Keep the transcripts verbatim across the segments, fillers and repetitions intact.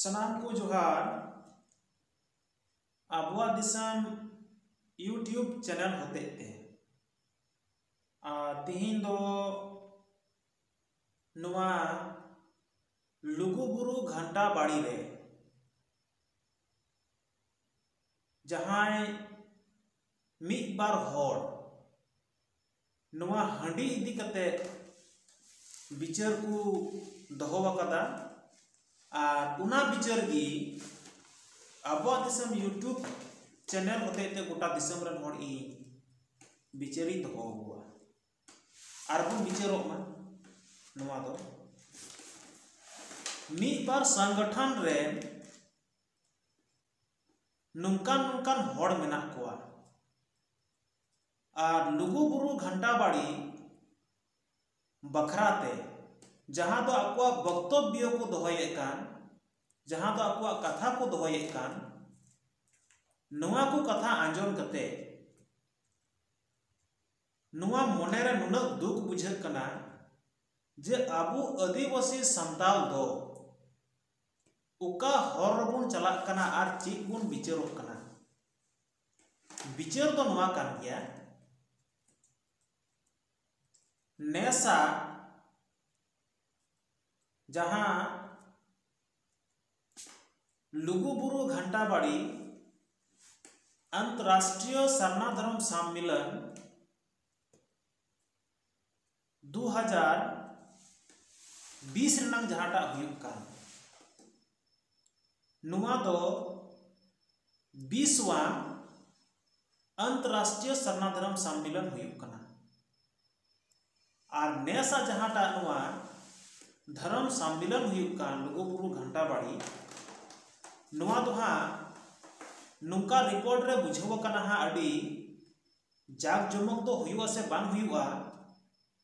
ᱥᱟᱱᱟᱢ ᱠᱚ ᱡᱚᱦᱟᱨ᱾ ᱟᱵᱚᱣᱟᱜ ᱫᱤᱥᱚᱢ YouTube channel ᱦᱚᱛᱮᱡ ᱛᱮ ᱟᱨ ᱛᱤᱦᱤᱧ ᱫᱚ ᱱᱚᱣᱟ ᱞᱩᱜᱩᱵᱩᱨᱩ ᱜᱷᱟᱱᱴᱟ ᱵᱟᱲᱤ ᱨᱮ ᱡᱟᱦᱟᱸᱭ ᱢᱤᱫ ᱵᱟᱨ ᱦᱚᱲ ᱱᱚᱣᱟ ᱦᱟᱺᱰᱤ ᱤᱫᱤ ᱠᱟᱛᱮ ᱵᱤᱪᱟᱹᱨ ᱠᱚ ᱫᱚᱦᱚ ᱟᱠᱟᱫᱟ, ᱟᱨ ᱚᱱᱟ ᱵᱤᱪᱟᱹᱨ ᱜᱮ ᱟᱵᱚᱣᱟᱜ ᱫᱤᱥᱚᱢ YouTube channel ᱦᱚᱛᱮᱡ ᱛᱮ ᱜᱚᱴᱟ ᱫᱤᱥᱚᱢ ᱨᱮᱱ ᱦᱚᱲ ᱤᱧ ᱵᱤᱪᱟᱹᱨᱤᱧ ᱫᱚᱦᱚ ᱟᱠᱚᱣᱟ᱾ ᱟᱨ ᱵᱚᱱ ᱵᱤᱪᱟᱹᱨᱚᱜ ᱢᱟ᱾ ᱱᱚᱣᱟ ᱫᱚ ᱢᱤᱫ ᱵᱟᱨ ᱥᱚᱝᱜᱚᱴᱷᱚᱱ ᱨᱮ ᱱᱚᱝᱠᱟᱱ ᱱᱚᱝᱠᱟᱱ ᱦᱚᱲ ᱢᱮᱱᱟᱜ ᱠᱚᱣᱟ, ᱟᱨ ᱞᱩᱜᱩᱵᱩᱨᱩ ᱜᱷᱟᱱᱴᱟ ᱵᱟᱲᱤ ᱵᱟᱠᱷᱨᱟ ᱛᱮ ᱡᱟᱦᱟᱸ ᱫᱚ ᱟᱠᱚᱣᱟᱜ ᱵᱚᱠᱛᱚᱵᱵᱚ ᱠᱚ ᱫᱚᱦᱚᱭᱮᱫ ᱠᱟᱱ, ᱡᱟᱦᱟᱸ ᱫᱚ ᱟᱠᱚᱣᱟᱜ ᱠᱟᱛᱷᱟ ᱠᱚ ᱫᱚᱦᱚᱭᱮᱫ ᱠᱟᱱ, ᱱᱚᱣᱟ ᱠᱚ ᱠᱟᱛᱷᱟ ᱟᱸᱡᱚᱢ ᱠᱟᱛᱮ ᱱᱚᱣᱟ ᱢᱚᱱᱮ ᱨᱮ ᱱᱩᱱᱟᱹᱜ ᱫᱩᱠ ᱵᱩᱡᱷᱟᱹᱜ ᱠᱟᱱᱟ ᱡᱮ ᱟᱵᱚ ᱟᱹᱫᱤᱵᱟᱹᱥᱤ ᱥᱟᱱᱛᱟᱞ ᱫᱚ ᱚᱠᱟ ᱦᱚᱨ ᱨᱮᱵᱚᱱ ᱪᱟᱞᱟᱜ ᱠᱟᱱᱟ ᱟᱨ ᱪᱮᱫ ᱵᱚᱱ ᱵᱤᱪᱟᱹᱨᱚᱜ ᱠᱟᱱᱟ᱾ ᱵᱤᱪᱟᱹᱨ ᱫᱚ ᱱᱚᱣᱟ ᱠᱟᱱ ᱜᱮᱭᱟ, ᱱᱮᱥᱟᱜ ᱡᱟᱦᱟᱸ ᱞᱩᱜᱩᱵᱩᱨᱩ ᱜᱷᱟᱱᱴᱟ ᱵᱟᱲᱤ ᱟᱱᱛᱨᱟᱥᱴᱨᱤᱭᱚ ᱥᱟᱨᱱᱟ ᱫᱷᱚᱨᱚᱢ ᱥᱚᱢᱢᱮᱞᱚᱱ ᱫᱩ ᱦᱟᱡᱟᱨ ᱵᱤᱥ ᱨᱮᱱᱟᱝ ᱡᱟᱦᱟᱸᱴᱟᱜ ᱦᱩᱭᱩᱜ ᱠᱟᱱ, ᱱᱚᱣᱟ ᱫᱚ ᱵᱤᱥᱣᱟ ᱟᱱᱛᱨᱟᱥᱴᱨᱤᱭᱚ ᱥᱟᱨᱱᱟ ᱫᱷᱚᱨᱚᱢ ᱥᱚᱢᱢᱮᱞᱚᱱ ᱦᱩᱭᱩᱜ ᱠᱟᱱᱟ᱾ ᱟᱨ ᱱᱮᱥᱟᱜ ᱡᱟᱦᱟᱸᱴᱟᱜ ᱱᱚᱣᱟ ᱫᱷᱚᱨᱚᱢ ᱥᱚᱢᱢᱮᱞᱚᱱ ᱦᱩᱭᱩᱜ ᱠᱟᱱ ᱞᱩᱜᱩᱵᱩᱨᱩ ᱜᱷᱟᱱᱴᱟ ᱵᱟᱲᱤ, ᱱᱚᱣᱟ ᱫᱚ ᱦᱟᱸᱜ ᱱᱚᱝᱠᱟ ᱨᱤᱯᱳᱨᱴ ᱨᱮ ᱵᱩᱡᱷᱟᱹᱣ ᱟᱠᱟᱱᱟ ᱦᱟᱸᱜ ᱟᱹᱰᱤ ᱡᱟᱠ ᱡᱚᱢᱚᱠ ᱫᱚ ᱦᱩᱭᱩᱜᱼᱟ ᱥᱮ ᱵᱟᱝ ᱦᱩᱭᱩᱜᱼᱟ,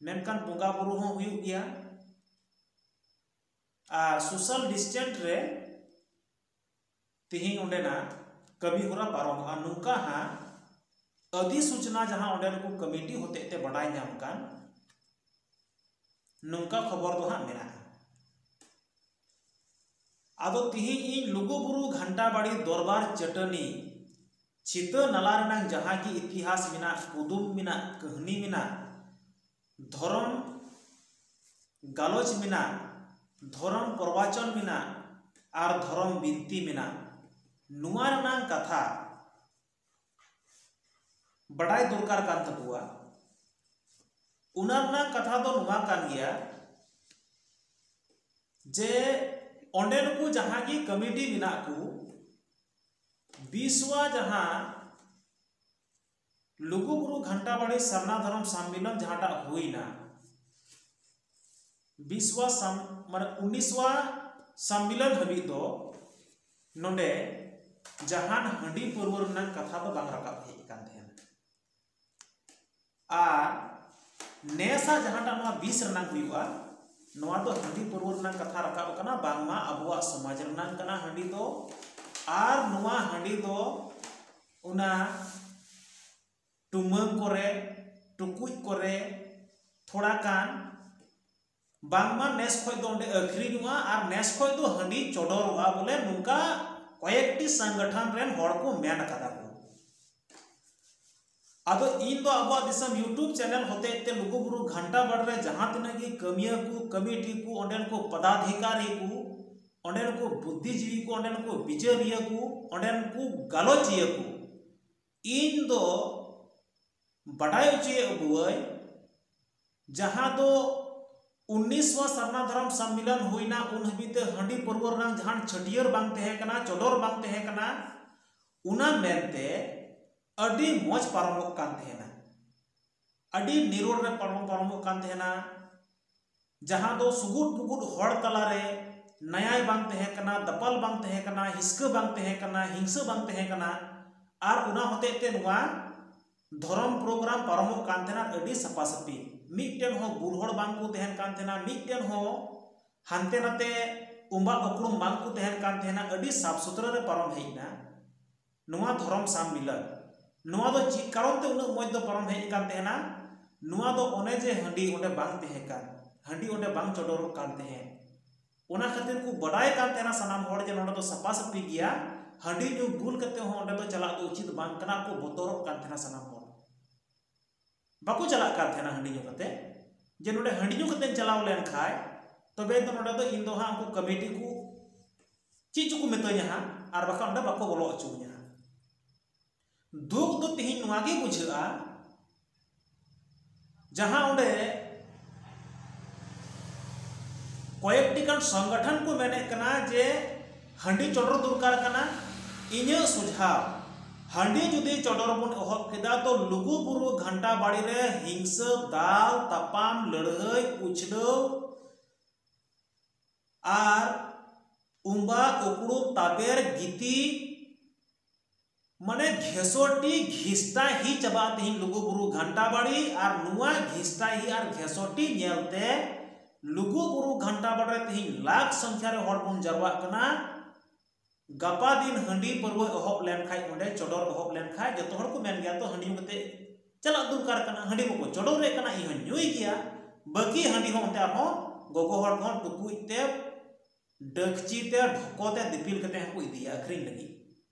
ᱢᱮᱱᱠᱷᱟᱱ ᱵᱚᱸᱜᱟ ᱵᱩᱨᱩ ᱦᱚᱸ ᱦᱩᱭᱩᱜ ᱜᱮᱭᱟ᱾ ᱟᱨ ᱥᱳᱥᱟᱞ ᱰᱤᱥᱴᱮᱱᱥ ᱨᱮ ᱛᱮᱦᱮᱧ ᱚᱸᱰᱮᱱᱟᱜ ᱠᱟᱹᱢᱤ ᱦᱚᱨᱟ ᱯᱟᱨᱚᱢᱚᱜᱼᱟ᱾ ᱱᱚᱝᱠᱟ ᱦᱟᱸᱜ ᱟᱹᱫᱤ ᱥᱩᱪᱱᱟ ᱡᱟᱦᱟᱸ ᱚᱸᱰᱮᱱ ᱠᱚ ᱠᱚᱢᱤᱴᱤ ᱦᱚᱛᱮᱡ ᱛᱮ ᱵᱟᱰᱟᱭ ᱧᱟᱢ ᱠᱟᱱ, ᱱᱚᱝᱠᱟ ᱠᱷᱚᱵᱚᱨ ᱫᱚ ᱦᱟᱸᱜ ᱢᱮᱱᱟᱜᱼᱟ᱾ ᱟᱫᱚ ᱛᱤᱦᱤᱧ ᱤᱧ ᱞᱩᱜᱩᱵᱩᱨᱩ ᱜᱷᱟᱱᱴᱟᱵᱟᱲᱤ ᱫᱚᱨᱵᱟᱨ ᱪᱟᱹᱴᱟᱹᱱᱤ ᱪᱷᱤᱛᱟᱹ ᱱᱟᱞᱟ ᱨᱮᱱᱟᱝ ᱡᱟᱦᱟᱸ ᱜᱮ ᱤᱛᱤᱦᱟᱥ ᱢᱮᱱᱟᱜ, ᱠᱩᱫᱩᱢ ᱢᱮᱱᱟᱜ, ᱠᱟᱹᱦᱱᱤ ᱢᱮᱱᱟᱜ, ᱫᱷᱚᱨᱚᱢ ᱜᱟᱞᱚᱪ ᱢᱮᱱᱟᱜ, ᱫᱷᱚᱨᱚᱢ ᱯᱨᱚᱵᱟᱪᱚᱱ ᱢᱮᱱᱟᱜ ᱟᱨ ᱫᱷᱚᱨᱚᱢ ᱵᱤᱱᱛᱤ ᱢᱮᱱᱟᱜ, ᱱᱚᱣᱟ ᱨᱮᱱᱟᱝ ᱠᱟᱛᱷᱟ ᱵᱟᱰᱟᱭ ᱫᱚᱨᱠᱟᱨ ᱠᱟᱱ ᱛᱟᱠᱚᱣᱟ᱾ ᱚᱱᱟ ᱨᱮᱱᱟᱜ ᱠᱟᱛᱷᱟ ᱫᱚ ᱱᱚᱣᱟ ᱠᱟᱱ ᱜᱮᱭᱟ ᱡᱮ ᱚᱸᱰᱮᱱ ᱠᱚ ᱡᱟᱦᱟᱸ ᱜᱮ ᱠᱚᱢᱤᱴᱤ ᱢᱮᱱᱟᱜ ᱠᱚ, ᱵᱤᱥᱣᱟ ᱡᱟᱦᱟᱸ ᱞᱩᱜᱩᱵᱩᱨᱩ ᱜᱷᱟᱱᱴᱟᱵᱟᱲᱤ ᱥᱟᱨᱱᱟ ᱫᱷᱚᱨᱚᱢ ᱥᱚᱢᱢᱮᱞᱚᱱ ᱡᱟᱦᱟᱸᱴᱟᱜ ᱦᱩᱭᱱᱟ, ᱵᱤᱥᱣᱟ ᱥᱟᱢ-, ᱢᱟᱱᱮ ᱩᱱᱤᱥᱣᱟ ᱥᱚᱢᱢᱮᱞᱚᱱ ᱦᱟᱹᱵᱤᱡ ᱫᱚ ᱱᱚᱰᱮ ᱡᱟᱦᱟᱱ ᱦᱟᱺᱰᱤ ᱯᱟᱹᱨᱣᱟᱹ ᱨᱮᱱᱟᱜ ᱠᱟᱛᱷᱟ ᱫᱚ ᱵᱟᱝ ᱨᱟᱠᱟᱵ ᱦᱮᱡ ᱟᱠᱟᱱ ᱛᱟᱦᱮᱱᱟ᱾ ᱟᱨ ᱱᱮᱥᱟᱜ ᱡᱟᱦᱟᱸᱴᱟᱜ ᱱᱚᱣᱟ ᱵᱤᱥ ᱨᱮᱱᱟᱜ ᱦᱩᱭᱩᱜᱼᱟ, ᱱᱚᱣᱟ ᱫᱚ ᱦᱟᱺᱰᱤ ᱯᱟᱹᱨᱣᱟᱹ ᱨᱮᱱᱟᱜ ᱠᱟᱛᱷᱟ ᱨᱟᱠᱟᱵ ᱟᱠᱟᱱᱟ, ᱵᱟᱝᱢᱟ ᱟᱵᱚᱣᱟᱜ ᱥᱚᱢᱟᱡᱽ ᱨᱮᱱᱟᱜ ᱠᱟᱱᱟ ᱦᱟᱺᱰᱤ ᱫᱚ᱾ ᱟᱨ ᱱᱚᱣᱟ ᱦᱟᱺᱰᱤ ᱫᱚ ᱚᱱᱟ ᱴᱩᱢᱟᱹᱝ ᱠᱚᱨᱮ, ᱴᱩᱠᱩᱡ ᱠᱚᱨᱮ ᱛᱷᱚᱲᱟ ᱜᱟᱱ, ᱵᱟᱝᱢᱟ ᱱᱮᱥ ᱠᱷᱚᱡ ᱫᱚ ᱚᱸᱰᱮ ᱟᱹᱠᱷᱨᱤᱧᱚᱜᱼᱟ ᱟᱨ ᱱᱮᱥ ᱠᱷᱚᱡ ᱫᱚ ᱦᱟᱺᱰᱤ ᱪᱚᱰᱚᱨᱚᱜᱼᱟ, ᱵᱚᱞᱮ ᱱᱚᱝᱠᱟ ᱠᱚᱭᱮᱠᱴᱤ ᱥᱚᱝᱜᱚᱴᱷᱚᱱ ᱨᱮᱱ ᱦᱚᱲ ᱠᱚ ᱢᱮᱱ ᱟᱠᱟᱫᱟ ᱠᱚ᱾ ᱟᱫᱚ ᱤᱧ ᱫᱚ ᱟᱵᱚᱣᱟᱜ ᱫᱤᱥᱚᱢ YouTube ᱪᱮᱱᱮᱞ ᱦᱚᱛᱮᱡ ᱛᱮ ᱞᱩᱜᱩᱵᱩᱨᱩ ᱜᱷᱟᱱᱴᱟᱵᱟᱲ ᱨᱮ ᱡᱟᱦᱟᱸ ᱛᱤᱱᱟᱹᱜ ᱜᱮ ᱠᱟᱹᱢᱤᱭᱟᱹ ᱠᱚ, ᱠᱚᱢᱤᱴᱤ ᱠᱚ, ᱚᱸᱰᱮᱱ ᱠᱚ ᱯᱚᱫᱟᱫᱷᱤᱠᱟᱨᱤ ᱠᱚ, ᱚᱸᱰᱮᱱ ᱠᱚ ᱵᱩᱫᱽᱫᱷᱤᱡᱤᱵᱤ ᱠᱚ, ᱚᱸᱰᱮᱱ ᱠᱚ ᱵᱤᱪᱟᱹᱨᱤᱭᱟᱹ ᱠᱚ, ᱚᱸᱰᱮᱱ ᱠᱚ ᱜᱟᱞᱚᱪᱤᱭᱟᱹ ᱠᱚ, ᱤᱧ ᱫᱚ ᱵᱟᱰᱟᱭ ᱦᱚᱪᱚᱭᱮᱫ ᱵᱚᱣᱟᱹᱧ, ᱡᱟᱦᱟᱸ ᱫᱚ ᱩᱱᱤᱥᱣᱟ ᱥᱟᱨᱱᱟ ᱫᱷᱚᱨᱚᱢ ᱥᱚᱢᱢᱮᱞᱚᱱ ᱦᱩᱭᱱᱟ, ᱩᱱ ᱦᱟᱹᱵᱤᱡ ᱛᱮ ᱦᱟᱺᱰᱤ ᱯᱟᱹᱨᱣᱟᱹ ᱨᱮᱱᱟᱜ ᱡᱟᱦᱟᱱ ᱪᱷᱟᱹᱴᱭᱟᱹᱨ ᱵᱟᱝ ᱛᱟᱦᱮᱸ ᱠᱟᱱᱟ, ᱪᱚᱰᱚᱨ ᱵᱟᱝ ᱛᱟᱦᱮᱸ ᱠᱟᱱᱟ, ᱚᱱᱟ ᱢᱮᱱᱛᱮ ᱟᱹᱰᱤ ᱢᱚᱡᱽ ᱯᱟᱨᱚᱢᱚᱜ ᱠᱟᱱ ᱛᱟᱦᱮᱱᱟ, ᱟᱹᱰᱤ ᱱᱤᱨᱚᱲ ᱨᱮ ᱯᱟᱨᱚᱢ, ᱯᱟᱨᱚᱢᱚᱜ ᱠᱟᱱ ᱛᱟᱦᱮᱱᱟ᱾ ᱡᱟᱦᱟᱸ ᱫᱚ ᱥᱩᱜᱩᱫ ᱵᱩᱜᱩᱫ ᱦᱚᱲ ᱛᱟᱞᱟᱨᱮ ᱱᱟᱭᱟᱭ ᱵᱟᱝ ᱛᱟᱦᱮᱸ ᱠᱟᱱᱟ, ᱫᱟᱯᱟᱞ ᱵᱟᱝ ᱛᱟᱦᱮᱸ ᱠᱟᱱᱟ, ᱦᱤᱥᱠᱟᱹ ᱵᱟᱝ ᱛᱟᱦᱮᱸ ᱠᱟᱱᱟ, ᱦᱤᱝᱥᱟᱹ ᱵᱟᱝ ᱛᱟᱦᱮᱸ ᱠᱟᱱᱟ᱾ ᱟᱨ ᱚᱱᱟ ᱦᱚᱛᱮᱡ ᱛᱮ ᱱᱚᱣᱟ ᱫᱷᱚᱨᱚᱢ ᱯᱨᱳᱜᱨᱟᱢ ᱯᱟᱨᱚᱢᱚᱜ ᱠᱟᱱ ᱛᱟᱦᱮᱱᱟ ᱟᱹᱰᱤ ᱥᱟᱯᱷᱟ ᱥᱟᱹᱯᱷᱤ᱾ ᱢᱤᱫᱴᱮᱱ ᱦᱚᱸ ᱵᱩᱞ ᱦᱚᱲ ᱵᱟᱝ ᱠᱚ ᱛᱟᱦᱮᱱ ᱠᱟᱱ ᱛᱟᱦᱮᱱᱟ, ᱢᱤᱫᱴᱮᱱ ᱦᱚᱸ ᱦᱟᱱᱛᱮ ᱱᱟᱛᱮ ᱩᱢᱵᱟᱜ ᱩᱠᱲᱩᱢ ᱵᱟᱝ ᱠᱚ ᱛᱟᱦᱮᱱ ᱠᱟᱱ ᱛᱟᱦᱮᱱᱟ, ᱟᱹᱰᱤ ᱥᱟᱯᱷ ᱥᱩᱛᱨᱟᱹ ᱨᱮ ᱯᱟᱨᱚᱢ ᱦᱮᱡ ᱮᱱᱟ᱾ ᱱᱚᱣᱟ ᱫᱷᱚᱨᱚᱢ ᱥᱟᱢᱢᱤᱞᱚᱱ, ᱱᱚᱣᱟ ᱫᱚ ᱪᱮᱫ ᱠᱟᱨᱚᱱ ᱛᱮ ᱩᱱᱟᱹᱜ ᱢᱚᱡᱽ ᱫᱚ ᱯᱟᱨᱚᱢ ᱦᱮᱡ ᱟᱠᱟᱱ ᱛᱟᱦᱮᱱᱟ? ᱱᱚᱣᱟ ᱫᱚ ᱚᱱᱮ ᱡᱮ ᱦᱟᱺᱰᱤ ᱚᱸᱰᱮ ᱵᱟᱝ ᱛᱟᱦᱮᱸ ᱠᱟᱱ, ᱦᱟᱺᱰᱤ ᱚᱸᱰᱮ ᱵᱟᱝ ᱪᱚᱰᱚᱨᱚᱜ ᱠᱟᱱ ᱛᱟᱦᱮᱸᱫ, ᱚᱱᱟ ᱠᱷᱟᱹᱛᱤᱨ ᱠᱚ ᱵᱟᱰᱟᱭ ᱠᱟᱱ ᱛᱟᱦᱮᱱᱟ ᱥᱟᱱᱟᱢ ᱦᱚᱲ ᱡᱮ ᱱᱚᱰᱮ ᱫᱚ ᱥᱟᱯᱷᱟ ᱥᱟᱹᱯᱷᱤ ᱜᱮᱭᱟ, ᱦᱟᱺᱰᱤ ᱧᱩ ᱵᱩᱞ ᱠᱟᱛᱮ ᱦᱚᱸ ᱚᱸᱰᱮ ᱫᱚ ᱪᱟᱞᱟᱜ ᱫᱚ ᱩᱪᱤᱛ ᱵᱟᱝ ᱠᱟᱱᱟ᱾ ᱠᱚ ᱵᱚᱛᱚᱨᱚᱜ ᱠᱟᱱ ᱛᱟᱦᱮᱱᱟ ᱥᱟᱱᱟᱢ ᱦᱚᱲ, ᱵᱟᱠᱚ ᱪᱟᱞᱟᱜ ᱠᱟᱱ ᱛᱟᱦᱮᱱᱟ ᱦᱟᱺᱰᱤ ᱧᱩ ᱠᱟᱛᱮ, ᱡᱮ ᱱᱚᱰᱮ ᱦᱟᱺᱰᱤ ᱧᱩ ᱠᱟᱛᱮᱧ ᱪᱟᱞᱟᱣ ᱞᱮᱱ ᱠᱷᱟᱡ ᱛᱚᱵᱮ ᱫᱚ ᱱᱚᱰᱮ ᱫᱚ ᱤᱧ ᱫᱚ ᱦᱟᱸᱜ ᱩᱱᱠᱩ ᱠᱚᱢᱤᱴᱤ ᱠᱚ ᱪᱮᱫ ᱪᱚᱠᱚ ᱢᱤᱛᱟᱹᱧᱟ ᱦᱟᱸᱜ, ᱟᱨ ᱵᱟᱠᱷᱟᱱ ᱚᱸᱰᱮ ᱵᱟᱠᱚ ᱵᱚᱞᱚ ᱦᱚᱪᱚᱣᱟᱹᱧᱟ ᱦᱟᱸᱜ᱾ ᱫᱩᱠ ᱫᱚ ᱛᱮᱦᱮᱧ ᱱᱚᱣᱟ ᱜᱮ ᱵᱩᱡᱷᱟᱹᱜᱼᱟ, ᱡᱟᱦᱟᱸ ᱚᱸᱰᱮ ᱠᱚᱭᱮᱠᱴᱤ ᱜᱟᱱ ᱥᱚᱝᱜᱚᱴᱷᱚᱱ ᱠᱚ ᱢᱮᱱᱮᱫ ᱠᱟᱱᱟ ᱡᱮ ᱦᱟᱺᱰᱤ ᱪᱚᱰᱚᱨ ᱫᱚᱨᱠᱟᱨ ᱠᱟᱱᱟ᱾ ᱤᱧᱟᱹᱜ ᱥᱩᱡᱷᱟᱣ, ᱦᱟᱺᱰᱤ ᱡᱩᱫᱤ ᱪᱚᱰᱚᱨ ᱵᱚᱱ ᱮᱦᱚᱵ ᱠᱮᱫᱟ ᱛᱚ ᱞᱩᱜᱩ ᱵᱩᱨᱩ ᱜᱷᱟᱱᱴᱟ ᱵᱟᱲᱤ ᱨᱮ ᱦᱤᱝᱥᱟᱹ, ᱫᱟᱞ ᱛᱟᱯᱟᱢ, ᱞᱟᱹᱲᱦᱟᱹᱭ, ᱩᱪᱷᱞᱟᱹᱣ ᱟᱨ ᱩᱢᱵᱟ ᱩᱠᱲᱩ ᱛᱟᱵᱮᱨ ᱜᱤᱛᱤ ᱢᱟᱱᱮ ᱜᱷᱮᱥᱚᱴᱤ ᱜᱷᱤᱥᱴᱟ ᱦᱤ ᱪᱟᱵᱟᱜᱼᱟ ᱛᱮᱦᱮᱧ ᱞᱩᱜᱩ ᱵᱩᱨᱩ ᱜᱷᱟᱱᱴᱟ ᱵᱟᱲᱤ᱾ ᱟᱨ ᱱᱚᱣᱟ ᱜᱷᱤᱥᱴᱟ ᱦᱤ ᱟᱨ ᱜᱷᱮᱥᱚᱴᱤ ᱧᱮᱞᱛᱮ ᱞᱩᱜᱩ ᱵᱩᱨᱩ ᱜᱷᱟᱱᱴᱟ ᱵᱟᱲᱤ ᱨᱮ ᱛᱮᱦᱮᱧ ᱞᱟᱠᱷ ᱥᱚᱝᱠᱷᱟ ᱨᱮ ᱦᱚᱲ ᱵᱚᱱ ᱡᱟᱨᱣᱟᱜ ᱠᱟᱱᱟ᱾ ᱜᱟᱯᱟ ᱫᱤᱱ ᱦᱟᱺᱰᱤ ᱯᱟᱹᱨᱣᱟᱹ ᱮᱦᱚᱵ ᱞᱮᱱᱠᱷᱟᱡ, ᱚᱸᱰᱮ ᱪᱚᱰᱚᱨ ᱮᱦᱚᱵ ᱞᱮᱱᱠᱷᱟᱡ, ᱡᱚᱛᱚ ᱦᱚᱲ ᱠᱚ ᱢᱮᱱ ᱜᱮᱭᱟ ᱛᱚ ᱦᱟᱺᱰᱤ ᱧᱩ ᱠᱟᱛᱮ ᱪᱟᱞᱟᱜ ᱫᱚᱨᱠᱟᱨ ᱠᱟᱱᱟ, ᱦᱟᱺᱰᱤ ᱢᱟᱠᱚ ᱪᱚᱰᱚᱨᱮᱫ ᱠᱟᱱᱟ, ᱤᱧ ᱦᱚᱸᱧ ᱧᱩᱭ ᱜᱮᱭᱟ᱾ ᱵᱟᱹᱠᱤ ᱦᱟᱺᱰᱤ ᱦᱚᱸ ᱚᱱᱛᱮ ᱟᱨᱦᱚᱸ ᱜᱚᱜᱚ ᱦᱚᱲ ᱠᱚᱦᱚᱸ ᱴᱩᱠᱩᱡ ᱛᱮ, ᱰᱟᱹᱠᱪᱤ ᱛᱮ, ᱰᱷᱚᱠᱚ ᱛᱮ ᱫᱤᱯᱤᱞ ᱠᱟᱛᱮ ᱦᱚᱸᱠᱚ ᱤᱫᱤᱭᱟ ᱟᱹᱠᱷᱨᱤᱧ ᱞᱟᱹᱜᱤᱫ᱾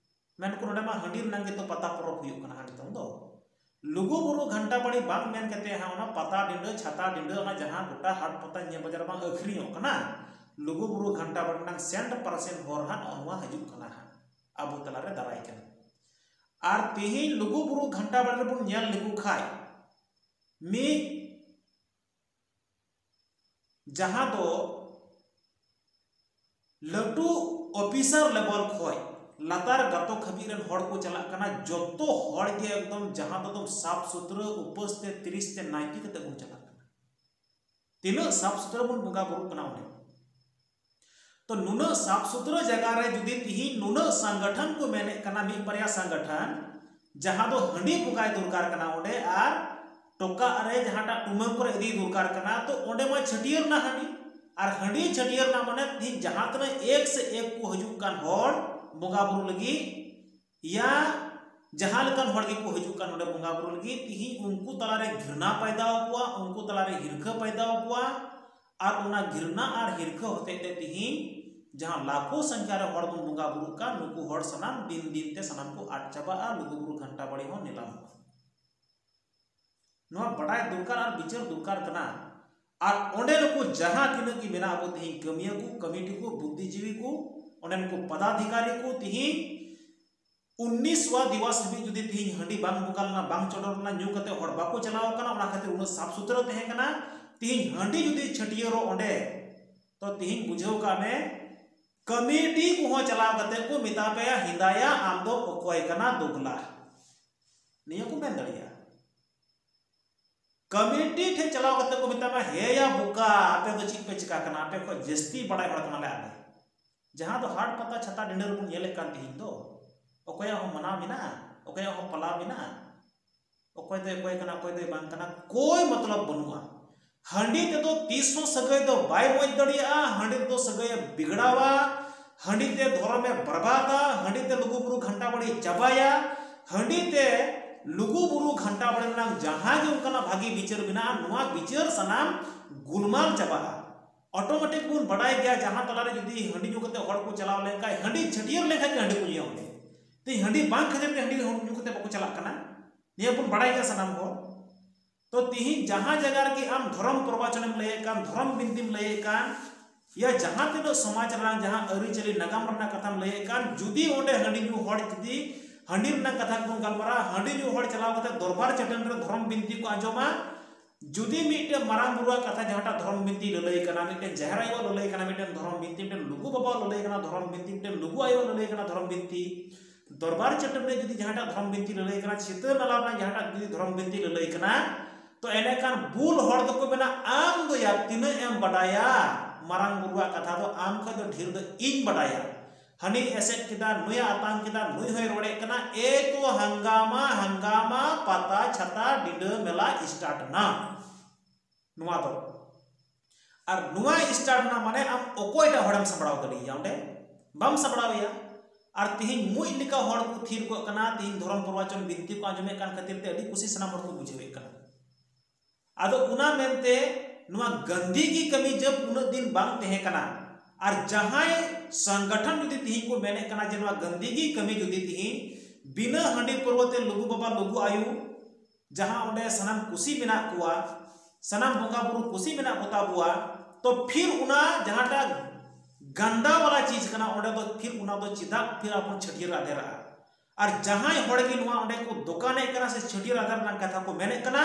ᱢᱮᱱ ᱠᱚ ᱱᱚᱰᱮ ᱢᱟ ᱦᱟᱺᱰᱤ ᱨᱮᱱᱟᱜ ᱜᱮᱛᱚ ᱯᱟᱛᱟ ᱯᱚᱨᱚᱵᱽ ᱦᱩᱭᱩᱜ ᱠᱟᱱᱟ ᱦᱟᱺᱰᱤ ᱛᱚᱝ ᱫᱚ᱾ ᱞᱩᱜᱩ ᱵᱩᱨᱩ ᱜᱷᱟᱱᱴᱟ ᱵᱟᱲᱤ ᱵᱟᱝ ᱢᱮᱱ ᱠᱟᱛᱮ ᱦᱟᱸᱜ ᱚᱱᱟ ᱯᱟᱛᱟ ᱰᱤᱸᱰᱟᱹ, ᱪᱷᱟᱛᱟ ᱰᱤᱸᱰᱟᱹ, ᱚᱱᱟ ᱡᱟᱦᱟᱸ ᱜᱚᱴᱟ ᱦᱟᱴ ᱯᱟᱛᱟ ᱧᱮᱞ ᱵᱟᱡᱟᱨ ᱵᱟᱝ ᱟᱹᱠᱷᱨᱤᱧᱚᱜ ᱠᱟᱱᱟ, ᱞᱩᱜᱩ ᱵᱩᱨᱩ ᱜᱷᱟᱱᱴᱟ ᱵᱟᱲᱤ ᱨᱮᱱᱟᱜ ᱥᱮᱱᱴ ᱯᱟᱨᱥᱮᱱᱴ ᱦᱚᱨ ᱦᱟᱸᱜ ᱱᱚᱜᱼᱚ ᱱᱚᱣᱟ ᱦᱤᱡᱩᱜ ᱠᱟᱱᱟ ᱦᱟᱸᱜ ᱟᱵᱚ ᱛᱟᱞᱟᱨᱮ ᱫᱟᱨᱟᱭ ᱠᱟᱱᱟ᱾ ᱟᱨ ᱛᱮᱦᱮᱧ ᱞᱩᱜᱩ ᱵᱩᱨᱩ ᱜᱷᱟᱱᱴᱟ ᱵᱟᱲᱤ ᱨᱮᱵᱚᱱ ᱧᱮᱞ ᱞᱮᱠᱚ ᱠᱷᱟᱡ ᱢᱤᱫ ᱡᱟᱦᱟᱸ ᱫᱚ ᱞᱟᱹᱴᱩ ᱚᱯᱷᱤᱥᱟᱨ ᱞᱮᱵᱮᱞ ᱠᱷᱚᱡ ᱞᱟᱛᱟᱨ ᱜᱟᱛᱚᱠ ᱦᱟᱹᱵᱤᱡ ᱨᱮᱱ ᱦᱚᱲ ᱠᱚ ᱪᱟᱞᱟᱜ ᱠᱟᱱᱟ, ᱡᱚᱛᱚ ᱦᱚᱲ ᱜᱮ ᱮᱠᱫᱚᱢ ᱡᱟᱦᱟᱸ ᱫᱚ ᱮᱠᱫᱚᱢ ᱥᱟᱯᱷ ᱥᱩᱛᱨᱟᱹ ᱩᱯᱟᱹᱥ ᱛᱮ ᱛᱤᱨᱤᱥ ᱛᱮ ᱱᱟᱭᱠᱮ ᱠᱟᱛᱮ ᱵᱚᱱ ᱪᱟᱞᱟᱜ ᱠᱟᱱᱟ᱾ ᱛᱤᱱᱟᱹᱜ ᱥᱟᱯᱷ ᱥᱩᱛᱨᱟᱹ ᱵᱚᱱ ᱵᱚᱸᱜᱟ ᱵᱩᱨᱩᱜ ᱠᱟᱱᱟ ᱚᱸᱰᱮ᱾ ᱛᱚ ᱱᱩᱱᱟᱹᱜ ᱥᱟᱯᱷ ᱥᱩᱛᱨᱟᱹ ᱡᱟᱭᱜᱟ ᱨᱮ ᱡᱩᱫᱤ ᱛᱤᱦᱤᱧ ᱱᱩᱱᱟᱹᱜ ᱥᱚᱝᱜᱚᱴᱷᱚᱱ ᱠᱚ ᱢᱮᱱᱮᱫ ᱠᱟᱱᱟ, ᱢᱤᱫ ᱵᱟᱨᱭᱟ ᱥᱚᱝᱜᱚᱴᱷᱚᱱ, ᱡᱟᱦᱟᱸ ᱫᱚ ᱦᱟᱺᱰᱤ ᱵᱚᱸᱜᱟᱭ ᱫᱚᱨᱠᱟᱨ ᱠᱟᱱᱟ ᱚᱸᱰᱮ, ᱟᱨ ᱴᱚᱠᱟᱜ ᱨᱮ ᱡᱟᱦᱟᱸᱴᱟᱜ ᱴᱩᱢᱟᱹᱝ ᱠᱚᱨᱮ ᱤᱫᱤ ᱫᱚᱨᱠᱟᱨ ᱠᱟᱱᱟ, ᱛᱚ ᱚᱸᱰᱮ ᱢᱟ ᱪᱷᱟᱹᱴᱭᱟᱹᱨ ᱨᱮᱱᱟᱜ ᱦᱟᱺᱰᱤ᱾ ᱟᱨ ᱦᱟᱺᱰᱤ ᱪᱷᱟᱹᱴᱭᱟᱹᱨ ᱨᱮᱱᱟᱜ ᱢᱟᱱᱮ ᱛᱤᱦᱤᱧ ᱡᱟᱦᱟᱸ ᱛᱤᱱᱟᱹᱜ ᱮᱠ ᱥᱮ ᱮᱠ ᱠᱚ ᱦᱤᱡᱩᱜ ᱠᱟᱱ ᱦᱚᱲ ᱵᱚᱸᱜᱟ ᱵᱩᱨᱩ ᱞᱟᱹᱜᱤᱫ, ᱭᱟ ᱡᱟᱦᱟᱸ ᱞᱮᱠᱟᱱ ᱦᱚᱲ ᱜᱮᱠᱚ ᱦᱤᱡᱩᱜ ᱠᱟᱱ ᱱᱚᱰᱮ ᱵᱚᱸᱜᱟ ᱵᱩᱨᱩ ᱞᱟᱹᱜᱤᱫ, ᱛᱤᱦᱤᱧ ᱩᱱᱠᱩ ᱛᱟᱞᱟᱨᱮ ᱜᱷᱨᱱᱟ ᱯᱟᱭᱫᱟ ᱟᱠᱚᱣᱟ, ᱩᱱᱠᱩ ᱛᱟᱞᱟᱨᱮ ᱦᱤᱨᱠᱟᱹ ᱯᱟᱭᱫᱟ ᱟᱠᱚᱣᱟ᱾ ᱟᱨ ᱚᱱᱟ ᱜᱷᱤᱨᱱᱟ ᱟᱨ ᱦᱤᱨᱠᱷᱟᱹ ᱦᱚᱛᱮᱡ ᱛᱮ ᱛᱤᱦᱤᱧ ᱡᱟᱦᱟᱸ ᱞᱟᱠᱷᱚ ᱥᱚᱝᱠᱷᱟ ᱨᱮ ᱦᱚᱲ ᱵᱚᱱ ᱵᱚᱸᱜᱟ ᱵᱩᱨᱩᱜ ᱠᱟᱱ, ᱱᱩᱠᱩ ᱦᱚᱲ ᱥᱟᱱᱟᱢ ᱫᱤᱱ ᱫᱤᱱ ᱛᱮ ᱥᱟᱱᱟᱢ ᱠᱚ ᱟᱫ ᱪᱟᱵᱟᱜᱼᱟ, ᱞᱩᱜᱩᱵᱩᱨᱩ ᱜᱷᱟᱱᱴᱟ ᱵᱟᱲᱮ ᱦᱚᱸ ᱱᱤᱞᱟᱢᱚᱜᱼᱟ᱾ ᱱᱚᱣᱟ ᱵᱟᱰᱟᱭ ᱫᱚᱨᱠᱟᱨ ᱟᱨ ᱵᱤᱪᱟᱹᱨ ᱫᱚᱨᱠᱟᱨ ᱠᱟᱱᱟ᱾ ᱟᱨ ᱚᱸᱰᱮ ᱱᱩᱠᱩ ᱡᱟᱦᱟᱸ ᱛᱤᱱᱟᱹᱜ ᱜᱮ ᱢᱮᱱᱟᱜ ᱟᱵᱚ ᱛᱤᱦᱤᱧ ᱠᱟᱹᱢᱤᱭᱟᱹ ᱠᱚ, ᱠᱚᱢᱤᱴᱤ ᱠᱚ, ᱵᱩᱫᱽᱫᱷᱤᱡᱤᱵᱤ ᱠᱚ, ᱚᱸᱰᱮᱱ ᱠᱚ ᱯᱚᱫᱟᱫᱷᱤᱠᱟᱨᱤ ᱠᱚ ᱛᱤᱦᱤᱧ ᱩᱱᱤᱥᱣᱟ ᱫᱤᱵᱚᱥ ᱦᱟᱹᱵᱤᱡ ᱡᱩᱫᱤ ᱛᱤᱦᱤᱧ ᱦᱟᱺᱰᱤ ᱵᱟᱝ ᱵᱚᱸᱜᱟ ᱞᱮᱱᱟ, ᱵᱟᱝ ᱪᱚᱰᱚᱨ ᱞᱮᱱᱟ, ᱧᱩ ᱠᱟᱛᱮ ᱦᱚᱲ ᱵᱟᱠᱚ ᱪᱟᱞᱟᱣ ᱟᱠᱟᱱᱟ, ᱚᱱᱟ ᱠᱷᱟᱹᱛᱤᱨ ᱩᱱᱟᱹᱜ ᱥᱟᱯᱷ ᱥᱩᱛᱨᱟᱹ ᱛᱟᱦᱮᱸ ᱠᱟᱱᱟ᱾ ᱛᱤᱦᱤᱧ ᱦᱟᱺᱰᱤ ᱡᱩᱫᱤ ᱪᱷᱟᱹᱴᱭᱟᱹᱨᱚᱜ ᱚᱸᱰᱮ, ᱛᱚ ᱛᱤᱦᱤᱧ ᱵᱩᱡᱷᱟᱹᱣ ᱠᱟᱜ ᱢᱮ, ᱠᱚᱢᱤᱴᱤ ᱠᱚᱦᱚᱸ ᱪᱟᱞᱟᱣ ᱠᱟᱛᱮ ᱠᱚ ᱢᱮᱛᱟ ᱯᱮᱭᱟ, "ᱦᱮᱸᱫᱟᱭᱟ, ᱟᱢ ᱫᱚ ᱚᱠᱚᱭ ᱠᱟᱱᱟ ᱫᱚᱜᱽᱞᱟ?" ᱱᱤᱭᱟᱹ ᱠᱚ ᱢᱮᱱ ᱫᱟᱲᱮᱭᱟᱜᱼᱟ᱾ ᱠᱚᱢᱤᱴᱤ ᱴᱷᱮᱱ ᱪᱟᱞᱟᱣ ᱠᱟᱛᱮ ᱠᱚ ᱢᱮᱛᱟᱢᱟ, "ᱦᱮᱸᱭᱟ ᱵᱚᱠᱟ, ᱟᱯᱮ ᱫᱚ ᱪᱮᱫ ᱯᱮ ᱪᱤᱠᱟ ᱠᱟᱱᱟ? ᱟᱯᱮ ᱠᱷᱚᱱ ᱡᱟᱹᱥᱛᱤ ᱵᱟᱲᱟᱭ ᱦᱚᱲ ᱠᱟᱱᱟᱞᱮ ᱟᱞᱮ᱾" ᱡᱟᱦᱟᱸ ᱫᱚ ᱦᱟᱴ ᱯᱟᱛᱟ ᱪᱷᱟᱛᱟ ᱰᱤᱸᱰᱟᱹ ᱨᱮᱵᱚᱱ ᱧᱮᱞᱮᱫ ᱠᱟᱱ ᱛᱤᱦᱤᱧ ᱫᱚ, ᱚᱠᱚᱭᱟᱜ ᱦᱚᱸ ᱢᱟᱱᱟᱣ ᱢᱮᱱᱟᱜᱼᱟ? ᱚᱠᱚᱭᱟᱜ ᱦᱚᱸ ᱯᱟᱞᱟᱣ ᱢᱮᱱᱟᱜᱼᱟ? ᱚᱠᱚᱭ ᱫᱚᱭ ᱚᱠᱚᱭ ᱠᱟᱱᱟ, ᱚᱠᱚᱭ ᱫᱚᱭ ᱵᱟᱝ ᱠᱟᱱᱟ, ᱠᱳᱭ ᱢᱚᱛᱞᱚᱵ ᱵᱟᱹᱱᱩᱜᱼᱟ᱾ ᱦᱟᱺᱰᱤ ᱛᱮᱫᱚ ᱛᱤᱥ ᱦᱚᱸ ᱥᱟᱹᱜᱟᱹᱭ ᱫᱚ ᱵᱟᱭ ᱢᱚᱡᱽ ᱫᱟᱲᱮᱭᱟᱜᱼᱟ, ᱦᱟᱺᱰᱤ ᱛᱮᱫᱚ ᱥᱟᱹᱜᱟᱹᱭᱮ ᱵᱤᱜᱽᱲᱟᱣᱟ, ᱦᱟᱺᱰᱤ ᱛᱮ ᱫᱷᱚᱨᱚᱢᱮ ᱵᱟᱨᱵᱟᱫᱟ, ᱦᱟᱺᱰᱤ ᱛᱮ ᱞᱩᱜᱩ ᱵᱩᱨᱩ ᱜᱷᱟᱱᱴᱟ ᱵᱟᱲᱮ ᱪᱟᱵᱟᱭᱟ, ᱦᱟᱺᱰᱤ ᱛᱮ ᱞᱩᱜᱩ ᱵᱩᱨᱩ ᱜᱷᱟᱱᱴᱟ ᱵᱟᱲᱮ ᱨᱮᱱᱟᱜ ᱡᱟᱦᱟᱸ ᱜᱮ ᱚᱱᱠᱟᱱᱟᱜ ᱵᱷᱟᱹᱜᱤ ᱵᱤᱪᱟᱹᱨ ᱢᱮᱱᱟᱜᱼᱟ, ᱱᱚᱣᱟ ᱵᱤᱪᱟᱹᱨ ᱥᱟᱱᱟᱢ ᱜᱩᱞᱢᱟᱞ ᱪᱟᱵᱟᱜᱼᱟ᱾ ᱚᱴᱳᱢᱮᱴᱤᱠ ᱵᱚᱱ ᱵᱟᱰᱟᱭ ᱜᱮᱭᱟ, ᱡᱟᱦᱟᱸ ᱛᱟᱞᱟᱨᱮ ᱡᱩᱫᱤ ᱦᱟᱺᱰᱤ ᱧᱩ ᱠᱟᱛᱮ ᱦᱚᱲ ᱠᱚ ᱪᱟᱞᱟᱣ ᱞᱮᱱᱠᱷᱟᱱ, ᱦᱟᱺᱰᱤ ᱪᱷᱟᱹᱴᱭᱟᱹᱨ ᱞᱮᱱᱠᱷᱟᱱ ᱜᱮ ᱦᱟᱺᱰᱤ ᱠᱚ ᱧᱩᱭᱟ ᱚᱸᱰᱮ᱾ ᱛᱮᱦᱮᱧ ᱦᱟᱺᱰᱤ ᱵᱟᱝ ᱠᱷᱟᱹᱛᱤᱨ ᱛᱮ ᱦᱟᱺᱰᱤ ᱧᱩ ᱠᱟᱛᱮ ᱵᱟᱠᱚ ᱪᱟᱞᱟᱜ ᱠᱟᱱᱟ, ᱱᱤᱭᱟᱹ ᱵᱚᱱ ᱵᱟᱰᱟᱭ ᱜᱮᱭᱟ ᱥᱟᱱᱟᱢ ᱦᱚᱲ᱾ ᱛᱚ ᱛᱤᱦᱤᱧ ᱡᱟᱦᱟᱸ ᱡᱟᱭᱜᱟ ᱨᱮᱜᱮ ᱟᱢ ᱫᱷᱚᱨᱚᱢ ᱯᱨᱚᱵᱚᱪᱚᱱᱮᱢ ᱞᱟᱹᱭᱮᱫ ᱠᱟᱱ, ᱫᱷᱚᱨᱚᱢ ᱵᱤᱱᱛᱤᱢ ᱞᱟᱹᱭᱮᱫ ᱠᱟᱱ, ᱭᱟ ᱡᱟᱦᱟᱸ ᱛᱤᱱᱟᱹᱜ ᱥᱚᱢᱟᱡᱽ ᱨᱮᱱᱟᱜ ᱡᱟᱦᱟᱸ ᱟᱹᱨᱤᱪᱟᱹᱞᱤ ᱱᱟᱜᱟᱢ ᱨᱮᱱᱟᱜ ᱠᱟᱛᱷᱟᱢ ᱞᱟᱹᱭᱮᱫ ᱠᱟᱱ, ᱡᱩᱫᱤ ᱚᱸᱰᱮ ᱦᱟᱺᱰᱤ ᱧᱩ ᱦᱚᱲ, ᱡᱩᱫᱤ ᱦᱟᱺᱰᱤ ᱨᱮᱱᱟᱜ ᱠᱟᱛᱷᱟ ᱠᱚᱵᱚᱱ ᱜᱟᱞᱢᱟᱨᱟᱜᱼᱟ, ᱦᱟᱺᱰᱤ ᱧᱩ ᱦᱚᱲ ᱪᱟᱞᱟᱣ ᱠᱟᱛᱮ ᱫᱚᱨᱵᱟᱨ ᱪᱟᱹᱴᱟᱹᱱᱤ ᱨᱮ ᱫᱷᱚᱨᱚᱢ ᱵᱤᱱᱛᱤ ᱠᱚ ᱟᱸᱡᱚᱢᱟ, ᱡᱩᱫᱤ ᱢᱤᱫᱴᱮᱱ ᱢᱟᱨᱟᱝ ᱵᱩᱨᱩᱣᱟᱜ ᱠᱟᱛᱷᱟ ᱡᱟᱦᱟᱸᱴᱟᱜ ᱫᱷᱚᱨᱚᱢ ᱵᱤᱱᱛᱤ ᱞᱟᱹᱞᱟᱹᱭ ᱠᱟᱱᱟ, ᱢᱤᱫᱴᱮᱱ ᱡᱟᱦᱮᱨ ᱟᱭᱳᱣᱟᱜ ᱞᱟᱹᱞᱟᱹᱭ ᱠᱟᱱᱟ, ᱢᱤᱫᱴᱮᱱ ᱫᱷᱚᱨᱚᱢ ᱵᱤᱱᱛᱤ, ᱢᱤᱫᱴᱮᱱ ᱞᱩᱜᱩ ᱵᱟᱵᱟᱣᱟᱜ ᱞᱟᱹᱞᱟᱹᱭ ᱠᱟᱱᱟ ᱫᱷᱚᱨᱚᱢ ᱵᱤᱱᱛᱤ, ᱢᱤᱫᱴᱮᱱ ᱞᱩᱜᱩ ᱟᱭᱳᱣᱟᱜ ᱞᱟᱹᱞᱟᱹᱭ ᱠᱟᱱᱟ ᱫᱷᱚᱨᱚᱢ ᱵᱤᱱᱛᱤ, ᱫᱚᱨᱵᱟᱨ ᱪᱟᱹᱴᱟᱹᱱᱤ ᱨᱮ ᱡᱩᱫᱤ ᱡᱟᱦᱟᱸᱴᱟᱜ ᱫᱷᱚᱨᱚᱢ ᱵᱤᱱᱛᱤ ᱞᱟᱹᱞᱟᱹᱭ ᱠᱟᱱᱟ, ᱪᱷᱤᱛᱟᱹ ᱱᱟᱞᱟ ᱨᱮᱱᱟᱜ ᱡᱟᱦᱟᱸᱴᱟᱜ ᱡᱩᱫᱤ ᱫᱷᱚᱨᱚᱢ ᱵᱤᱱᱛᱤ ᱞᱟᱹᱞᱟᱹᱭ ᱠᱟᱱᱟ, ᱛᱚ ᱮᱸᱰᱮᱠᱷᱟᱱ ᱵᱩᱞ ᱦᱚᱲ ᱫᱚᱠᱚ ᱢᱮᱱᱟ, "ᱟᱢ ᱫᱚ ᱭᱟ ᱛᱤᱱᱟᱹᱜ ᱮᱢ ᱵᱟᱰᱟᱭᱟ? ᱢᱟᱨᱟᱝ ᱵᱩᱨᱩᱣᱟᱜ ᱠᱟᱛᱷᱟ ᱫᱚ ᱟᱢ ᱠᱷᱚᱱ ᱫᱚ ᱰᱷᱮᱨ ᱫᱚ ᱤᱧ ᱵᱟᱰᱟᱭᱟ᱾ ᱦᱟᱹᱱᱤ ᱮᱥᱮᱫ ᱠᱮᱫᱟ, ᱱᱩᱭᱮ ᱟᱛᱟᱝ ᱠᱮᱫᱟ, ᱱᱩᱭ ᱦᱚᱸᱭ ᱨᱚᱲᱮᱫ ᱠᱟᱱᱟ, ᱮ ᱛᱚ ᱦᱟᱝᱜᱟᱢᱟ, ᱦᱟᱝᱜᱟᱢᱟ, ᱯᱟᱛᱟ ᱪᱷᱟᱛᱟ ᱰᱤᱸᱰᱟᱹ ᱢᱮᱞᱟ ᱥᱴᱟᱨᱴ ᱮᱱᱟ᱾" ᱱᱚᱣᱟ ᱫᱚ᱾ ᱟᱨ ᱱᱚᱣᱟ ᱥᱴᱟᱨᱴ ᱮᱱᱟ ᱢᱟᱱᱮ ᱟᱢ ᱚᱠᱚᱭᱴᱟᱜ ᱦᱚᱲᱮᱢ ᱥᱟᱢᱵᱲᱟᱣ ᱫᱟᱲᱮᱭᱟᱭᱟ? ᱚᱸᱰᱮ ᱵᱟᱢ ᱥᱟᱢᱵᱲᱟᱣᱮᱭᱟ᱾ ᱟᱨ ᱛᱤᱦᱤᱧ ᱢᱩᱡ ᱞᱮᱠᱟ ᱦᱚᱲ ᱠᱚ ᱛᱷᱤᱨ ᱠᱚᱜ ᱠᱟᱱᱟ, ᱛᱤᱦᱤᱧ ᱫᱷᱚᱨᱚᱢ ᱯᱨᱚᱵᱚᱪᱚᱱ ᱵᱤᱱᱛᱤ ᱠᱚ ᱟᱸᱡᱚᱢᱮᱫ ᱠᱟᱱ ᱠᱷᱟᱹᱛᱤᱨ ᱛᱮ ᱟᱹᱰᱤ ᱠᱩᱥᱤ ᱥᱟᱱᱟᱢ ᱦᱚᱲ ᱠᱚ ᱵᱩᱡᱷᱟᱹᱣᱮᱫ ᱠᱟᱱᱟ᱾ ᱟᱫᱚ ᱚᱱᱟ ᱢᱮᱱᱛᱮ ᱱᱚᱣᱟ ᱜᱟᱱᱫᱤᱜᱤ ᱠᱟᱹᱢᱤ ᱡᱟᱵ ᱩᱱᱟᱹᱜ ᱫᱤᱱ ᱵᱟᱝ ᱛᱟᱦᱮᱸ ᱠᱟᱱᱟ, ᱟᱨ ᱡᱟᱦᱟᱸᱭ ᱥᱚᱝᱜᱚᱴᱷᱚᱱ ᱡᱩᱫᱤ ᱛᱤᱦᱤᱧ ᱠᱚ ᱢᱮᱱᱮᱫ ᱠᱟᱱᱟ ᱡᱮ ᱱᱚᱣᱟ ᱜᱟᱱᱫᱤᱜᱤ ᱠᱟᱹᱢᱤ ᱡᱩᱫᱤ ᱛᱤᱦᱤᱧ ᱵᱤᱱᱟᱹ ᱦᱟᱺᱰᱤ ᱯᱟᱹᱨᱣᱟᱹ ᱛᱮ ᱞᱩᱜᱩ ᱵᱟᱵᱟ ᱞᱩᱜᱩ ᱟᱭᱳ ᱡᱟᱦᱟᱸ ᱚᱸᱰᱮ ᱥᱟᱱᱟᱢ ᱠᱩᱥᱤ ᱢᱮᱱᱟᱜ ᱠᱚᱣᱟ, ᱥᱟᱱᱟᱢ ᱵᱚᱸᱜᱟ ᱵᱩᱨᱩ ᱠᱩᱥᱤ ᱢᱮᱱᱟᱜ ᱠᱚᱛᱟ ᱵᱚᱣᱟ, ᱛᱚ ᱯᱷᱤᱨ ᱚᱱᱟ ᱡᱟᱦᱟᱸᱴᱟᱜ ᱜᱟᱱᱫᱟ ᱣᱟᱞᱟ ᱪᱤᱡᱽ ᱠᱟᱱᱟ, ᱚᱸᱰᱮ ᱫᱚ ᱯᱷᱤᱨ ᱚᱱᱟ ᱫᱚ ᱪᱮᱫᱟᱜ ᱯᱷᱤᱨ ᱟᱵᱚ ᱪᱷᱟᱹᱴᱭᱟᱹᱨ ᱟᱫᱮᱨᱟᱜᱼᱟ? ᱟᱨ ᱡᱟᱦᱟᱸᱭ ᱦᱚᱲ ᱜᱮ ᱱᱚᱣᱟ ᱚᱸᱰᱮ ᱠᱚ ᱫᱚᱠᱟᱱᱮᱫ ᱠᱟᱱᱟ ᱥᱮ ᱪᱷᱟᱹᱴᱭᱟᱹᱨ ᱟᱫᱮᱨ ᱨᱮᱱᱟᱜ ᱠᱟᱛᱷᱟ ᱠᱚ ᱢᱮᱱᱮᱫ ᱠᱟᱱᱟ,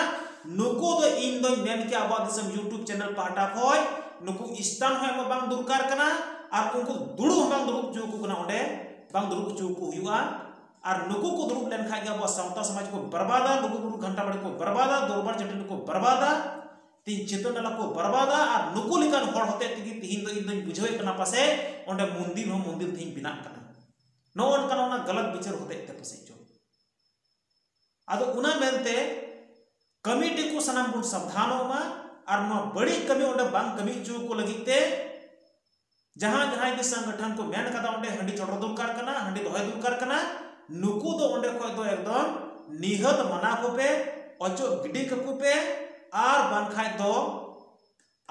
ᱱᱩᱠᱩ ᱫᱚ ᱤᱧ ᱫᱚᱧ ᱢᱮᱱ ᱠᱮᱭᱟ ᱟᱵᱚᱣᱟᱜ ᱫᱤᱥᱚᱢ YouTube ᱪᱮᱱᱮᱞ ᱯᱟᱦᱴᱟ ᱠᱷᱚᱱ ᱱᱩᱠᱩ ᱥᱛᱷᱟᱱ ᱦᱚᱸ ᱮᱢᱚᱜ ᱵᱟᱝ ᱫᱚᱨᱠᱟᱨ ᱠᱟᱱᱟ, ᱟᱨ ᱩᱱᱠᱩ ᱫᱩᱲᱩᱵ ᱦᱚᱸ ᱵᱟᱝ ᱫᱩᱲᱩᱵ ᱦᱚᱪᱚ ᱟᱠᱚ ᱠᱟᱱᱟ, ᱚᱸᱰᱮ ᱵᱟᱝ ᱫᱩᱲᱩᱵ ᱦᱚᱪᱚ ᱟᱠᱚ ᱦᱩᱭᱩᱜᱼᱟ᱾ ᱟᱨ ᱱᱩᱠᱩ ᱠᱚ ᱫᱩᱲᱩᱵ ᱞᱮᱱᱠᱷᱟᱡ ᱜᱮ ᱟᱵᱚᱣᱟᱜ ᱥᱟᱶᱛᱟ ᱥᱚᱢᱟᱡᱽ ᱠᱚ ᱵᱟᱨᱵᱟᱫᱟ, ᱞᱩᱜᱩᱵᱩᱨᱩ ᱜᱷᱟᱱᱴᱟ ᱵᱟᱲᱮ ᱠᱚ ᱵᱟᱨᱵᱟᱫᱟ, ᱫᱚᱨᱵᱟᱨ ᱪᱟᱹᱴᱟᱹᱱᱤ ᱠᱚ ᱵᱟᱨᱵᱟᱫᱟ, ᱛᱤᱧ ᱪᱮᱛᱚᱱ ᱱᱟᱞᱟ ᱠᱚ ᱵᱟᱨᱵᱟᱫᱟ᱾ ᱟᱨ ᱱᱩᱠᱩ ᱞᱮᱠᱟᱱ ᱦᱚᱲ ᱦᱚᱛᱮᱡ ᱛᱮᱜᱮ ᱛᱤᱦᱤᱧ ᱫᱚ ᱤᱧ ᱫᱚᱧ ᱵᱩᱡᱷᱟᱹᱣᱮᱫ ᱠᱟᱱᱟ ᱯᱟᱥᱮᱡ ᱚᱸᱰᱮ ᱢᱚᱱᱫᱤᱨ ᱦᱚᱸ ᱢᱚᱱᱫᱤᱨ ᱛᱤᱦᱤᱧ ᱵᱮᱱᱟᱜ ᱠᱟᱱᱟ᱾ ᱱᱚᱜᱼᱚ ᱱᱚᱝᱠᱟᱱ ᱚᱱᱟ ᱜᱟᱞᱟᱛ ᱵᱤᱪᱟᱹᱨ ᱦᱚᱛᱮᱡ ᱛᱮ ᱯᱟᱥᱮᱡ ᱪᱚ᱾ ᱟᱫᱚ ᱚᱱᱟ ᱢᱮᱱᱛᱮ ᱠᱚᱢᱤᱴᱤ ᱠᱚ ᱥᱟᱱᱟᱢ ᱵᱚᱱ ᱥᱟᱵᱫᱷᱟᱱᱚᱜ ᱢᱟ, ᱟᱨ ᱱᱚᱣᱟ ᱵᱟᱹᱲᱤᱡ ᱠᱟᱹᱢᱤ ᱚᱸᱰᱮ ᱵᱟᱝ ᱠᱟᱹᱢᱤ ᱦᱚᱪᱚ ᱠᱚ ᱞᱟᱹᱜᱤᱫ ᱛᱮ ᱡᱟᱦᱟᱸ ᱡᱟᱦᱟᱸᱭ ᱜᱮ ᱥᱚᱝᱜᱚᱴᱷᱚᱱ ᱠᱚ ᱢᱮᱱ ᱠᱟᱫᱟ ᱚᱸᱰᱮ ᱦᱟᱺᱰᱤ ᱪᱚᱰᱚᱨ ᱫᱚᱨᱠᱟᱨ ᱠᱟᱱᱟ, ᱦᱟᱺᱰᱤ ᱫᱚᱦᱚᱭ ᱫᱚᱨᱠᱟᱨ ᱠᱟᱱᱟ, ᱱᱩᱠᱩ ᱫᱚ ᱚᱸᱰᱮ ᱠᱷᱚᱡ ᱫᱚ ᱮᱠᱫᱚᱢ ᱱᱤᱦᱟᱹᱛ ᱢᱟᱱᱟ ᱠᱚᱯᱮ, ᱚᱪᱚᱜ ᱜᱤᱰᱤ ᱠᱟᱠᱚ ᱯᱮ, ᱟᱨ ᱵᱟᱝᱠᱷᱟᱡ ᱫᱚ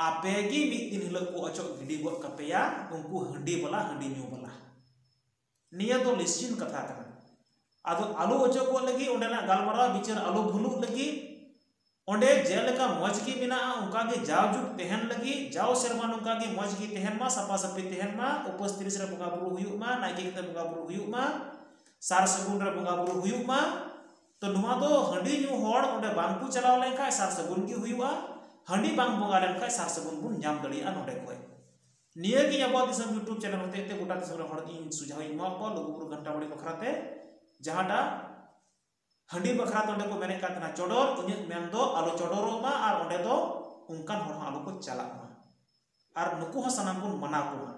ᱟᱯᱮ ᱜᱮ ᱢᱤᱫ ᱫᱤᱱ ᱦᱤᱞᱳᱜ ᱠᱚ ᱚᱪᱚᱜ ᱜᱤᱰᱤ ᱜᱚᱫ ᱠᱟᱯᱮᱭᱟ ᱩᱱᱠᱩ ᱦᱟᱺᱰᱤ ᱵᱟᱞᱟ, ᱦᱟᱺᱰᱤ ᱧᱩ ᱵᱟᱞᱟ᱾ ᱱᱤᱭᱟᱹ ᱫᱚ ᱱᱤᱥᱪᱤᱱ ᱠᱟᱛᱷᱟ ᱠᱟᱱᱟ᱾ ᱟᱫᱚ ᱟᱞᱚ ᱚᱪᱚᱜᱚᱜ ᱞᱟᱹᱜᱤᱫ, ᱚᱸᱰᱮᱱᱟᱜ ᱜᱟᱞᱢᱟᱨᱟᱣ ᱵᱤᱪᱟᱹᱨ ᱟᱞᱚ ᱵᱷᱩᱞᱩᱜ ᱞᱟᱹᱜᱤᱫ, ᱚᱸᱰᱮ ᱡᱮᱞᱮᱠᱟ ᱢᱚᱡᱽ ᱜᱮ ᱢᱮᱱᱟᱜᱼᱟ, ᱚᱱᱠᱟ ᱜᱮ ᱡᱟᱣ ᱡᱩᱜᱽ ᱛᱟᱦᱮᱱ ᱞᱟᱹᱜᱤᱫ, ᱡᱟᱣ ᱥᱮᱨᱢᱟ ᱱᱚᱝᱠᱟ ᱜᱮ ᱢᱚᱡᱽ ᱜᱮ ᱛᱟᱦᱮᱱ ᱢᱟ, ᱥᱟᱯᱷᱟ ᱥᱟᱹᱯᱷᱤ ᱛᱟᱦᱮᱱ ᱢᱟ, ᱩᱯᱟᱹᱥ ᱛᱤᱨᱤᱥ ᱨᱮ ᱵᱚᱸᱜᱟ ᱵᱩᱨᱩ ᱦᱩᱭᱩᱜ ᱢᱟ, ᱱᱟᱭᱠᱮ ᱠᱟᱛᱮ ᱵᱚᱸᱜᱟ ᱵᱩᱨᱩ ᱦᱩᱭᱩᱜ ᱢᱟ, ᱥᱟᱨ ᱥᱟᱹᱜᱩᱱ ᱨᱮ ᱵᱚᱸᱜᱟ ᱵᱩᱨᱩ ᱦᱩᱭᱩᱜ ᱢᱟ᱾ ᱛᱚ ᱱᱚᱣᱟ ᱫᱚ ᱦᱟᱺᱰᱤ ᱧᱩ ᱦᱚᱲ ᱚᱸᱰᱮ ᱵᱟᱝ ᱠᱚ ᱪᱟᱞᱟᱣ ᱞᱮᱱᱠᱷᱟᱱ ᱥᱟᱨ ᱥᱟᱹᱜᱩᱱ ᱜᱮ ᱦᱩᱭᱩᱜᱼᱟ, ᱦᱟᱺᱰᱤ ᱵᱟᱝ ᱵᱚᱸᱜᱟ ᱞᱮᱱᱠᱷᱟᱱ ᱥᱟᱨ ᱥᱟᱹᱜᱩᱱ ᱵᱚᱱ ᱧᱟᱢ ᱫᱟᱲᱮᱭᱟᱜᱼᱟ ᱱᱚᱰᱮ ᱠᱷᱚᱱ᱾ ᱱᱤᱭᱟᱹ ᱜᱮ ᱟᱵᱚᱣᱟᱜ ᱫᱤᱥᱚᱢ YouTube ᱪᱮᱱᱮᱞ ᱦᱚᱛᱮᱡ ᱛᱮ ᱜᱚᱴᱟ ᱫᱤᱥᱚᱢ ᱨᱮ ᱦᱚᱲ ᱤᱧ ᱥᱩᱡᱷᱟᱣ ᱤᱧ ᱮᱢᱟ ᱠᱚᱣᱟ ᱞᱩᱜᱩᱵᱩᱨᱩ ᱜᱷᱟᱱᱴᱟ ᱵᱟᱲᱮ ᱵᱟᱠᱷᱨᱟ ᱛᱮ, ᱡᱟᱦᱟᱸᱴᱟᱜ ᱦᱟᱺᱰᱤ ᱵᱟᱠᱷᱨᱟ ᱛᱮ ᱚᱸᱰᱮ ᱠᱚ ᱢᱮᱱᱮᱫ ᱠᱟᱱ ᱛᱟᱦᱮᱱᱟ ᱪᱚᱰᱚᱨ, ᱤᱧᱟᱹᱜ ᱢᱮᱱ ᱫᱚ ᱟᱞᱚ ᱪᱚᱰᱚᱨᱚᱜ ᱢᱟ, ᱟᱨ ᱚᱸᱰᱮ ᱫᱚ ᱚᱱᱠᱟᱱ ᱦᱚᱲ ᱦᱚᱸ ᱟᱞᱚ ᱠᱚ ᱪᱟᱞᱟᱜ ᱢᱟ, ᱟᱨ ᱱᱩᱠᱩ ᱦᱚᱸ ᱥᱟᱱᱟᱢ ᱵᱚᱱ ᱢᱟᱱᱟᱣ ᱠᱚᱢᱟ᱾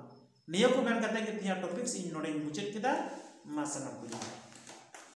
ᱱᱤᱭᱟᱹ ᱠᱚ ᱢᱮᱱ ᱠᱟᱛᱮ ᱜᱮ ᱛᱮᱦᱮᱧᱟᱜ ᱴᱚᱯᱤᱠᱥ ᱤᱧ ᱱᱚᱰᱮᱧ ᱢᱩᱪᱟᱹᱫ ᱠᱮᱫᱟ᱾ ᱢᱟ ᱥᱟᱱᱟᱢ ᱠᱚ ᱡᱚᱦᱟᱨ᱾